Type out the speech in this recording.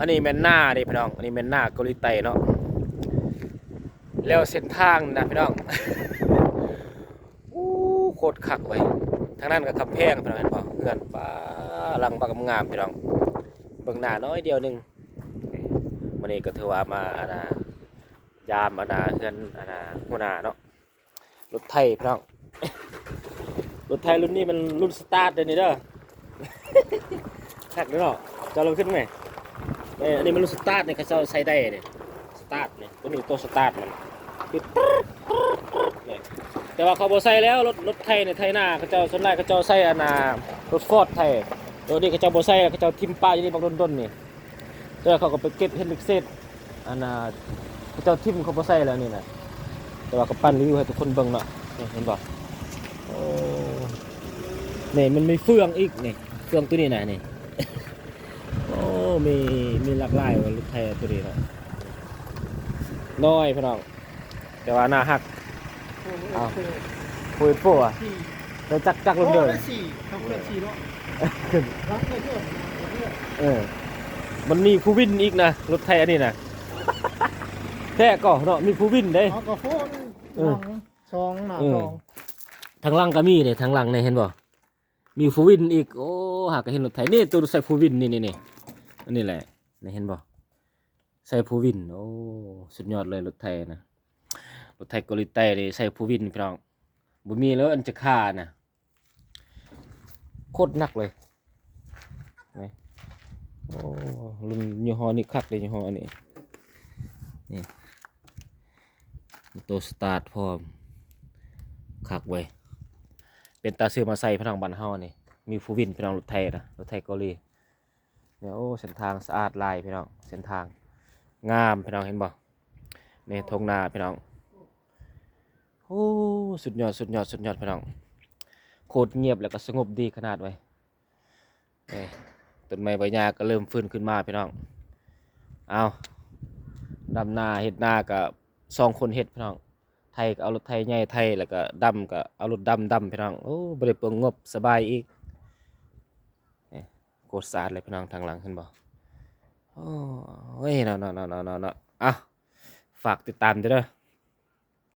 ອັນນີ້ແມ່ນນາເດ້ພີ່ນ້ອງ ອັນນີ້ແມ່ນນາເກົາຫຼີໃຕ້ເນາະ. ແລ້ວເສັ້ນທາງນະພີ່ນ້ອງ ໂອ້ ໂຄດຄັກເວີຍ. ທາງນັ້ນກໍກຳແພງພີ່ນ້ອງ ເຫັນບໍ່? ເຮືອນ ປາ ຫຼັງບັກງາມໆ ພີ່ນ້ອງ ເບິ່ງໜ້າໜ້ອຍດຽວໜຶ່ງ. ມື້ນີ້ກໍຖືວ່າມາ ອັນນ່າ ຢາມ ອັນນ່າ ເຮືອນ ອັນນ່າ ຫົວໜ້າເນາະ. ລົດໄຖພີ່ນ້ອງ ລົດໄຖລຸ້ນນີ້ມັນລຸ້ນສະຕາດເດີນີ້ເດີ. ຄັກເດີເນາະ ຈອດລົງຂຶ້ນແມ. ເອີ ອັນນີ້ມັນລຸ້ນສະຕາດນີ້ ເຂົາເຈົ້າໃສ່ໄດ້ນີ້ ສະຕາດນີ້ ຕົວນີ້ໂຕສະຕາດມັນ ຄື ນີ້. ແຕ່ວ່າເຂົາບໍ່ໃສ່ແລ້ວ ລົດ ລົດໄຖນີ້ ໄຖນາເຂົາເຈົ້າ ສ່ວນຫຼາຍເຂົາເຈົ້າໃສ່ ອັນນ່າ ລົດຟອດໄຖ. ໂຕນີ້ເຂົາເຈົ້າບໍ່ໃສ່ແລ້ວ ເຂົາເຈົ້າຖິ້ມປະຢູ່ນີ້ບັກດົນໆ ນີ້. ແຕ່ເຂົາກໍໄປເກັບເຮັດເຫຼັກເສດ ອັນນ່າ ເຂົາເຈົ້າຖິ້ມ ເຂົາບໍ່ໃສ່ແລ້ວນີ້ນະ. ແຕ່ວ່າກໍປັ່ນຣີວິວໃຫ້ທຸກຄົນເບິ່ງເນາະ ນີ້ເຫັນບໍ່? ໂອ້ ນີ້ມັນມີເຟືອງອີກນີ້ ເຟືອງຕົວນີ້ນະນີ້. ໂອ້ ມີ ມີຫຼາກຫຼາຍວ່າລົດໄຖຕົວນີ້ເນາະ ນ້ອຍພີ່ນ້ອງ ແຕ່ວ່າໜ້າຮັກ. ເອົາ ໂອ້ຍ ໂອ້ຍ ໄດ້ຈັກ ຈັກລົງເດີ ໄດ້ສີ່ ເອົາເຄື່ອງສີ່ເນາະ ຂຶ້ນ ເອີ ມັນມີຜູ້ວິນອີກນະ ລົດໄຖອັນນີ້ນະ. ແທ້ກໍເນາະ ມີຜູ້ວິນເດ້ ເອົາກໍໂຟນ ເອີ ຫຼັງສອງ ໜ້າ ເອີ ສອງ ທາງຫຼັງກໍມີເດ້ ທາງຫຼັງນີ້ເຫັນບໍ່? ມີຜູ້ວິນອີກ ໂອ້ ຫາກໍເຫັນລົດໄຖນີ້ ໂຕໃສ່ຜູ້ວິນນີ້ໆ ອັນນີ້ແຫຼະ ນີ້ເຫັນບໍ່? ໃສ່ຜູ້ວິນ ໂອ້ ສຸດຍອດເລີຍລົດໄຖນະ ລົດໄຖເກົາຫຼີໃຕ້ນີ້ໃສ່ຜູ້ວິນພີ່ນ້ອງ ບໍ່ມີເລີຍອັນຈະຂ້ານະ ໂຄດໜັກເລີຍ ນີ້. ໂອ້ ລຸ້ນຍີ່ຫໍ້ນີ້ຄັກເດ້ ຍີ່ຫໍ້ອັນນີ້ ນີ້ ໂຕສະຕາດພ້ອມ ຄັກເວີຍ. ເປັນຕາຊື້ມາໃສ່ພີ່ນ້ອງ ບ້ານເຮົານີ້ ມີຜູ້ວິນພີ່ນ້ອງ ລົດໄຖນະ ລົດໄຖເກົາຫຼີ. ນີ້ ໂອ້ ເສັ້ນທາງສະອາດຫຼາຍພີ່ນ້ອງ ເສັ້ນທາງງາມພີ່ນ້ອງ ເຫັນບໍ່? ນີ້ທົ່ງນາພີ່ນ້ອງ ໂອ້ ສຸດຍອດ ສຸດຍອດ ສຸດຍອດພີ່ນ້ອງ ໂຄດງຽບ ແລ້ວກໍສະຫງົບດີຂະໜາດເວີຍ. ນີ້ ຕົ້ນໄມ້ໃບຫຍ້າກໍເລີ່ມຟື້ນຂຶ້ນມາພີ່ນ້ອງ. ເອົາ ດຳນາເຮັດນາກໍສອງຄົນເຮັດພີ່ນ້ອງ ໄຖກໍເອົາລົດໄຖໃຫຍ່ໄຖ ແລ້ວກໍດຳກໍເອົາລົດດຳດຳພີ່ນ້ອງ. ໂອ້ ບໍ່ໄດ້ເປືອງງົບ ສະບາຍອີກ. ນີ້ ໂຄດສະອາດເລີຍພີ່ນ້ອງ ທາງຫຼັງເຫັນບໍ່? ໂອ້ຍ ເນາະ ເນາະ ເນາະ ເນາະ ເນາະ ເນາະ ເອົາ ຝາກຕິດຕາມເດີ.